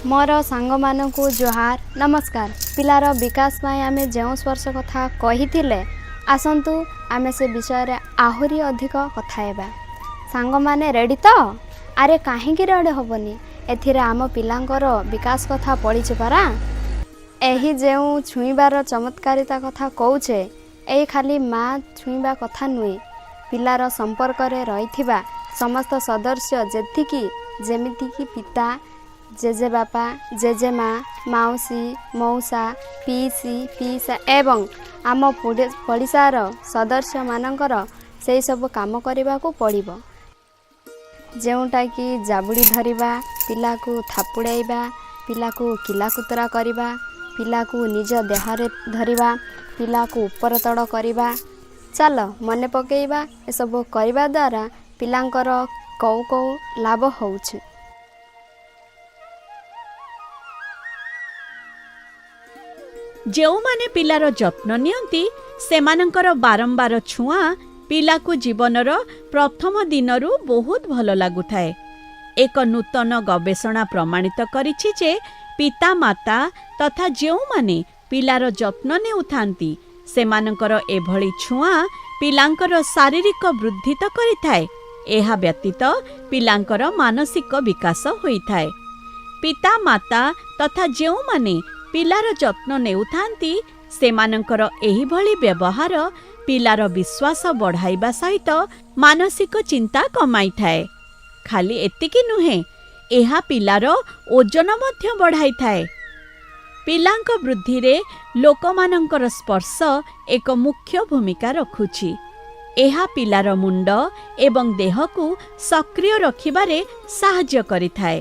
ମୋର ସାଙ୍ଗମାନଙ୍କୁ ଜୁହାର, ନମସ୍କାର। ପିଲାର ବିକାଶ ପାଇଁ ଆମେ ଯେଉଁ ସ୍ପର୍ଶ କଥା କହିଥିଲେ, ଆସନ୍ତୁ ଆମେ ସେ ବିଷୟରେ ଆହୁରି ଅଧିକ କଥା ହେବା। ସାଙ୍ଗମାନେ ରେଡ଼ି ତ? ଆରେ, କାହିଁକି ରେଡ଼ି ହେବନି? ଏଥିରେ ଆମ ପିଲାଙ୍କର ବିକାଶ କଥା ପଡ଼ିଛି ପରା। ଏହି ଯେଉଁ ଛୁଇଁବାର ଚମତ୍କାରିତା କଥା କହୁଛେ, ଏଇ ଖାଲି ମା ଛୁଇଁବା କଥା ନୁହେଁ। ପିଲାର ସମ୍ପର୍କରେ ରହିଥିବା ସମସ୍ତ ସଦସ୍ୟ, ଯେତିକି ଯେମିତିକି ପିତା, ଜେଜେବାପା, ଜେଜେମା, ମାଉସୀ, ମଉସା, ପିଇସି, ପିଇସା ଏବଂ ଆମ ପଡ଼ିଶାର ସଦସ୍ୟମାନଙ୍କର ସେଇ ସବୁ କାମ କରିବାକୁ ପଡ଼ିବ, ଯେଉଁଟାକି ଜାବୁଡ଼ି ଧରିବା, ପିଲାକୁ ଥାପୁଡ଼ାଇବା, ପିଲାକୁ କିଲାକୁତୁରା କରିବା, ପିଲାକୁ ନିଜ ଦେହରେ ଧରିବା, ପିଲାକୁ ଉପର ତଳ କରିବା। ଚାଲ ମନେ ପକାଇବା, ଏସବୁ କରିବା ଦ୍ୱାରା ପିଲାଙ୍କର କେଉଁ କେଉଁ ଲାଭ ହେଉଛି। ଯେଉଁମାନେ ପିଲାର ଯତ୍ନ ନିଅନ୍ତି, ସେମାନଙ୍କର ବାରମ୍ବାର ଛୁଆଁ ପିଲାକୁ ଜୀବନର ପ୍ରଥମ ଦିନରୁ ବହୁତ ଭଲ ଲାଗୁଥାଏ। ଏକ ନୂତନ ଗବେଷଣା ପ୍ରମାଣିତ କରିଛି ଯେ ପିତାମାତା ତଥା ଯେଉଁମାନେ ପିଲାର ଯତ୍ନ ନେଉଥାନ୍ତି, ସେମାନଙ୍କର ଏଭଳି ଛୁଆଁ ପିଲାଙ୍କର ଶାରୀରିକ ବୃଦ୍ଧି ତ କରିଥାଏ, ଏହା ବ୍ୟତୀତ ପିଲାଙ୍କର ମାନସିକ ବିକାଶ ହୋଇଥାଏ। ପିତାମାତା ତଥା ଯେଉଁମାନେ ପିଲାର ଯତ୍ନ ନେଉଥାନ୍ତି, ସେମାନଙ୍କର ଏହିଭଳି ବ୍ୟବହାର ପିଲାର ବିଶ୍ୱାସ ବଢ଼ାଇବା ସହିତ ମାନସିକ ଚିନ୍ତା କମାଇଥାଏ। ଖାଲି ଏତିକି ନୁହେଁ, ଏହା ପିଲାର ଓଜନ ମଧ୍ୟ ବଢ଼ାଇଥାଏ। ପିଲାଙ୍କ ବୃଦ୍ଧିରେ ଲୋକମାନଙ୍କର ସ୍ପର୍ଶ ଏକ ମୁଖ୍ୟ ଭୂମିକା ରଖୁଛି। ଏହା ପିଲାର ମୁଣ୍ଡ ଏବଂ ଦେହକୁ ସକ୍ରିୟ ରଖିବାରେ ସାହାଯ୍ୟ କରିଥାଏ।